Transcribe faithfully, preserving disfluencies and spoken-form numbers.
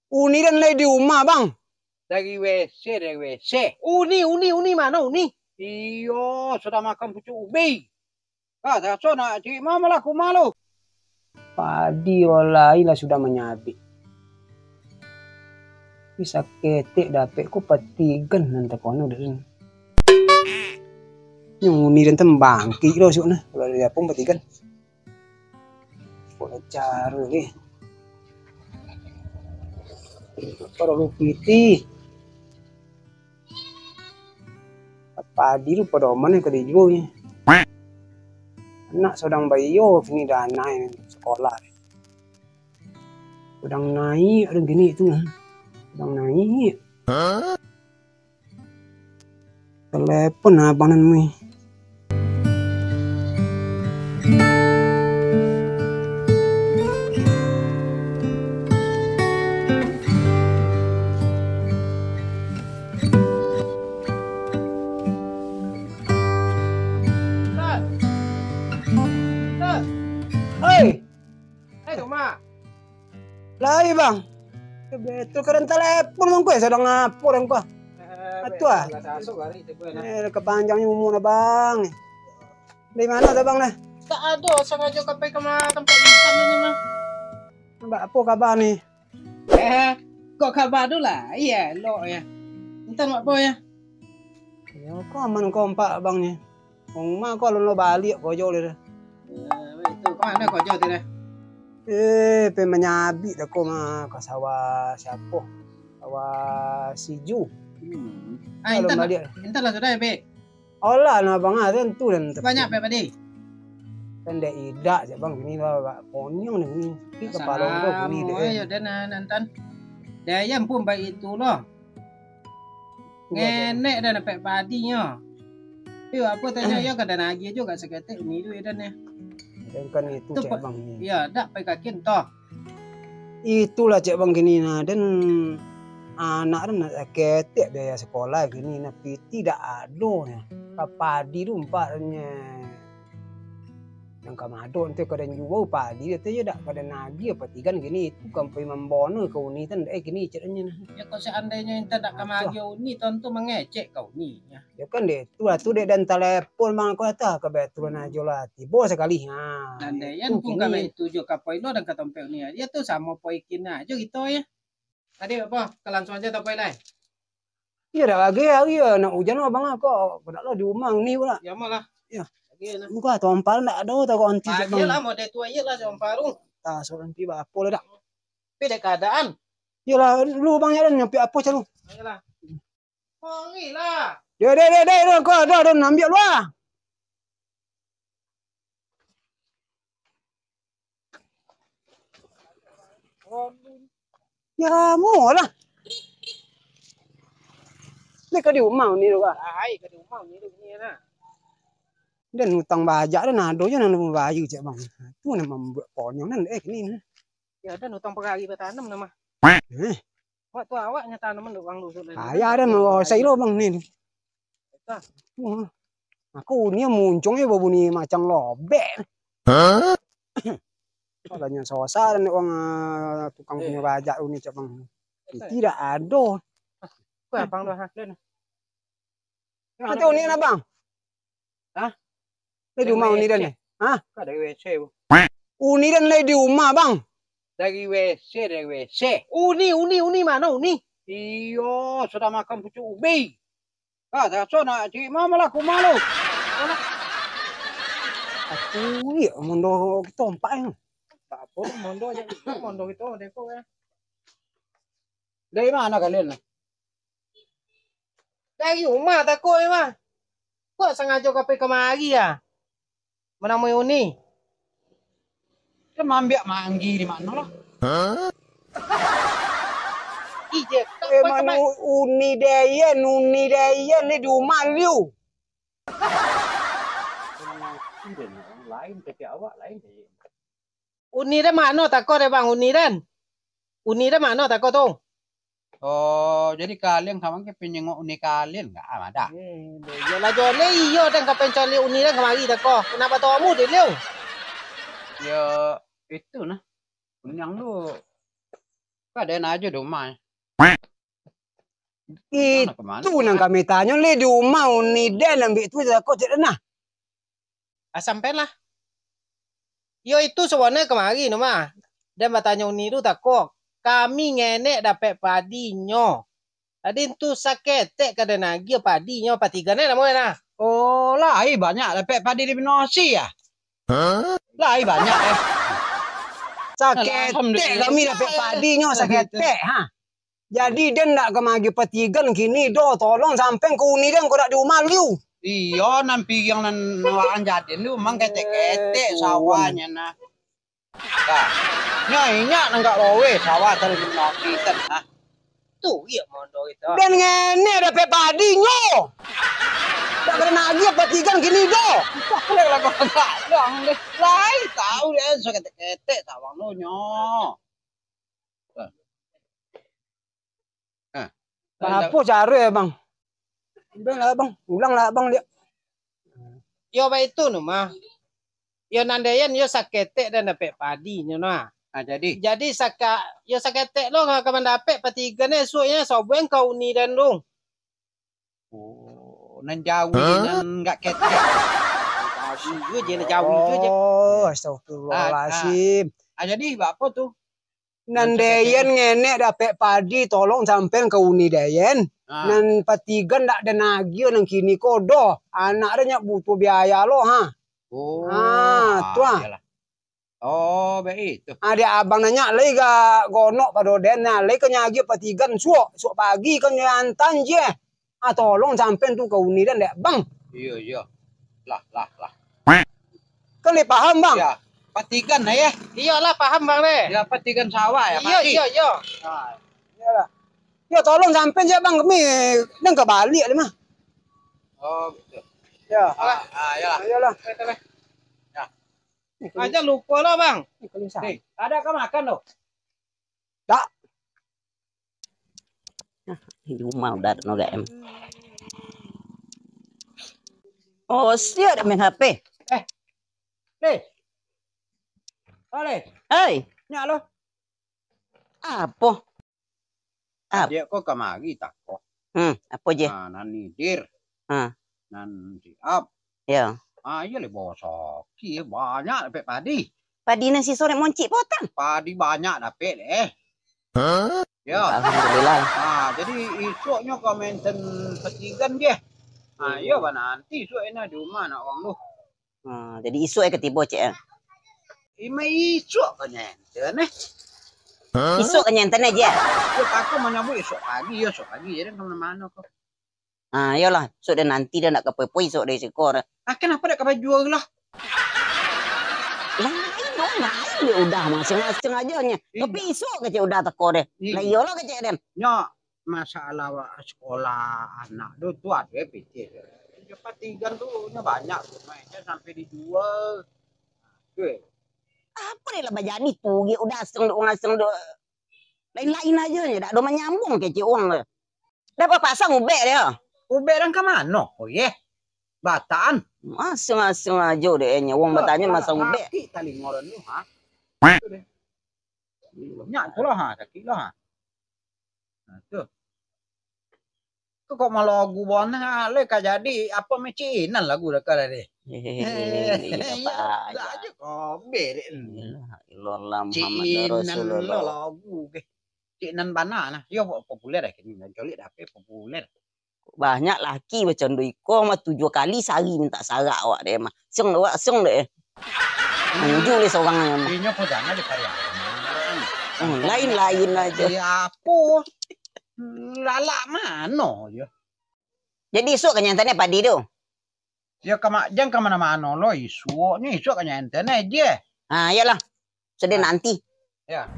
Uni den lai di rumah, Bang. Dari W C, dari W C. Uni, Uni, Uni mano Uni? Iyo, sudah makan pucuk ubi. Ah, taraso nak cari ma malah ka rumah lu. Padi walai lah sudah manyabik. Tapi saketek dapek ko patigan nan takono dek den. Nyo Uni den tembangkik lo suak nah, kalau dari Apung patigan. Kok caro ni? Kalau lu pitih. Padi tu pado mano ka dijuo ni? Anak sadang bayo kini dana ni, sekolah ni. Sadang naiak ado kini tu. Sadang naiak. Telepon abang nan mui. Hei! Eh, Tuma. Lai, Bang. Betul ka den telepon, Bang, ko, eh, sadang apo, Bang, ko? Eh, Atuh, ah. Lah sasok hari tu, Bang. Eh, kepanjangnyo umur nah, Bang. Dari mano tu, Bang, nah? Tak ado, sangajo ka pai ka ma-, tampek intan ni, mah. Bak apo kaba ni? Eh, kok kaba tu lah? Iyo, elok yo. Intan bak apo yo? Yo, ko aman ko ampak, Bang, ni. Wong ma ko alun lo baliak ko jo lai dah. Eh, itu, ka mano ko jo tu dah? Eh, pai manyabik dah ko ma, ka sawah siapo? Sawah Siju. Hmm. Ah, Alun intan, baliak. Intan lah sudah yo, Bek? Olah nah, Bang, ah, kan tu dan tepi. Banyak, Bek, padi? Kan dek idak, cak Bang, kini lah, agak konyang dah kini. Kini kepala ko kini dek, eh. Yo, dan, ah, nantan. Dek ayam pun baik itu loh. Ngenek dah dapek padinyo. Yo, apo tanyo yo, ka den agiah juo saketek ni tu, yo, dan, yo. Dan kan itu, tu cak Bang ni. Yo, dak pai kakin toh. Itulah, cak Bang, kini nah, dan anak tu nak saketek biaya sekolah kini nah, piti dak ado nyo. Ka padi tu ampaknyo. Nan ka mado nanti ka den juo padi, kata yo dak ka den agiah patigan kini, itu kan pai mambono ka Uni tan, eh, kini caknyo nah. Yo, kok seandainyo intan dak ka maagiah Uni, tantu mangecek ka Uni, yo. Yo kan dek tu lah, tu dek den telepon mangko dah ka Baitul ajo lah, tibo sakali. Ha, nan dek itu pun kini. Kalau itu jo ka pai lo dan ka tampek Uni, yo tu samo pai kini ajo kito yo. Tadi apo? Ka langsuang ajo tapai lai? Iyo, dak lagi hari yo, nak ujan abang ah, kok dak lo di rumah ni pula. Yo, malah. Yo. Lagi lah. Muka tompal dak ado, takut anti. Iyolah, model tu ayo lah tompal tu. Tak, suruh anti baapo lah dak. Tapi dek keadaan. Iyolah, lu bang jalan nyampi apo calo. Iyolah. Mari lah. Dek, dek, dek, dek, kau ado, ado nak ambiak lu ah. Ya, mau lah. Ni ka di rumah ni tu, Kak. Ai, ka di rumah ni tu, ni nah. Dan utang bajak dan ado je nan bayu cak bang. Tu nan mambuek konyang nan, eh, ni nah. Ya, dan utang pagari batanam nama. Eh. Waktu awak nyo tanaman tu, bang, dusun tadi. Ayah dan mau sai lo, bang, ni. Betul. Wah. Aku ni muncuang je babunyi macam lobek. Hah? Kalau nyo sosa dan orang, ah, tukang punyo bajak tu ni, cak bang. Betul. Tidak ado. Apa abang tu, ha? Kata Uni kan, Bang? Hah? Lai di rumah Uni dan, eh? Hah? Ka dari W C, Bu. Uni dan lai di rumah, Bang? Dari W C, dari W C. Uni, Uni, Uni mano Uni? Iyo, sudah makan pucuk ubi. Ah, taraso nak cari ma malah ka rumah lu. Aku, iyo, mondo kito ampak ni. Tak apo, mondo ajo. Mondo kito, deko, eh. Dari mano kalian lah? Dari rumah tako ni mah. Kok sangajo ka pai kamari ah? Manamui Uni. Kan maambiak manggi di mano lah? Ih, je. Eh, mano Uni Dayan, Uni Dayan ni di rumah liu. Lain tapi awak lain. Uni den mano tako deh, Bang? Uni den? Uni den mano tako tu? Oh, jadi kalian ka mangke panyengok Uni kalian? Enggak, ah, madah. Eh, iyolah, Joleh, iyo den ka pancari Uni den kamari tako. Nak batamu dek liu? Yo, itu nah. Kuniang tu. Ka den ajo di umah. Itu nan kami tanyo, lai di umah uni den ambek tu, takok cek den nah. Ah, sampailah. Iyo itu sabananyo kamari no mah. Den batanyo uni tu takok. Kami ngenek dapek padi nyo. Tadi tu saketek ka den agiah padi nyo, patigan eh namo nah. Oh, lai banyak dapek padi di Binosi ya? Lai banyak eh. Saketek kami dapek padi nyo, saketek ha. Jadi den ndak ka maagiah patigan kini doh, tolong sampean ka uni den kok dak di umah liu. Iyo, nan piriang nan waang jadin tu memang ketek-ketek sawahnyo nah. Nah, nyo inyak nan gak loweh sawah tadi di Binosi nah. Tu iyo mondo itu. Den ngenek dapek padi nyo. Dak ka maagiah patigan kini doh. Lai tahu deh, saketek-ketek sawah lo nyo. Nah. Baa caro ya, Bang? Ulang lah, Bang. Ulang lah, Bang, liak. Yo, baitu no mah. Yo, nan den, yo saketek den dapek padi nyo nah. Ah, jadi? Jadi, saka-, yo saketek lo ka mandapek patigan eh, suok nyo sobuang ka uni den tu. Oh, nan jauah je, nan gak ketek. Jauah je, nan jauah je. Oh, astagfirullahalazim. Ah, ah. Ah, jadi, baa tu? Nan den ngenek dapek padi, tolong sampean ka uni den. Ah. Nan patigan dak den agiah nan kini ko doh. Anak den nyo butuh biaya lo ha. Oh. Ah, tu ah. Iyolah. Oh, baitu. Ah, dek abang nyo lai gak gonok pado den, nah, lai ka nyo agiah patigan suok, suok pagi ka nyo antaan je. Ah, tolong sampean tu ka uni den dek, Bang. Iyo, iyo. Lah, lah, lah. Kan lai paham, Bang? Yo, patigan lah, yo. Iyolah, paham, Bang, deh. Yo, patigan sawah, yo, iyo, padi. Iyo, iyo. Ah, iyolah. Yo, tolong sampean je, Bang, kami nang ka baliak lai mah. Oh, gitu. Yo. Ah, ah, iyolah. Iyolah. Baik, baik. Yo. Aja lupo lo, Bang. Ni, ado ka makan tu? Dak. Ah, di rumah udah no G M. Oh, siap dah main H P. Eh. Leh. Oh, Leh. Hei. Nyak lo. Apo? Ap- Adiak ko kamari tako. Hmm, apo je? Ah, nan nidir. Ah. Nan siap. Yo. Ah, iyo leh bawa saki, banyak dapek padi. Padi nan siso dek moncik potang. Padi banyak dapek deh. Hah? Yo. Alhamdulillah. Ah, jadi isuknyo ka mainten patigan je. Ah, iyo, bananti isuk eno di rumah nak urang tu. Ha, jadi isuak ai ka tibo, cek, ah. Imai isuak ka nyo enten, eh. Hah? Isuak ka nyo enten aja. Yo, tako manyabuik isuak pagi, yo, isuak pagi, jadi ka mano-mano ko. Ah, iyolah, isuak deh nanti deh nak ka poi-poi isuak deh siko deh. Ah, kenapa dak ka bajua lah? Lain, oh, lain dek Uda mah, sengaja, sengaja nyo. Iyo. Tapi isuak kecek Uda teko deh. Iyo. Lah iyolah kecek den. Nyo, masalah wa-, sekolah anak tu, tu ado pikir. Patigan tu nyo banyak tu, main sampai dijual. Tu, eh. Apo ni lah bajadi tu, Uda aseng dek, urang aseng dek. Lain-lain aja nyo, dak ado manyambung kecek urang tu. Dah bapasang ubek dia. Ubek dan ka mano? Oh, yeh. Bataan. Aseng-aseng aja dek nyo, urang batanyo masang ubek. Sakik talingo urang tu, ha? Tu deh. Nyak tu lah, ha, sakik lah, ha. Nah, tu. Tu kok malagu bana, alai ka jadi apo meh cinan lagu dah ka tadi. Hehehe, iyo, iyo, Pak. Dak aja kobe dek. La ilaha illallah Muhammadur Rasulullah. Cinan lo lagu ke. Cinan bana nah. Yo, populer dah kini. Colik dah ape populer. Banyak laki macam tu iko mah tujuah kali sehari minta sarak awak deh mah. Seng dek awak, seng dek eh. Anju leh seorang aja mah. Inyo ko jangan dipariakan. Hmm, lain-lain aja. Ya apo? Lalak mano je. Jadi isuak ka nyo enten padi tu? Ya ka ma-, jan ka mano-mano lo isuaknyo, isuak ka nyo enten aja. Ha, iyolah. Sudah nanti. Ya.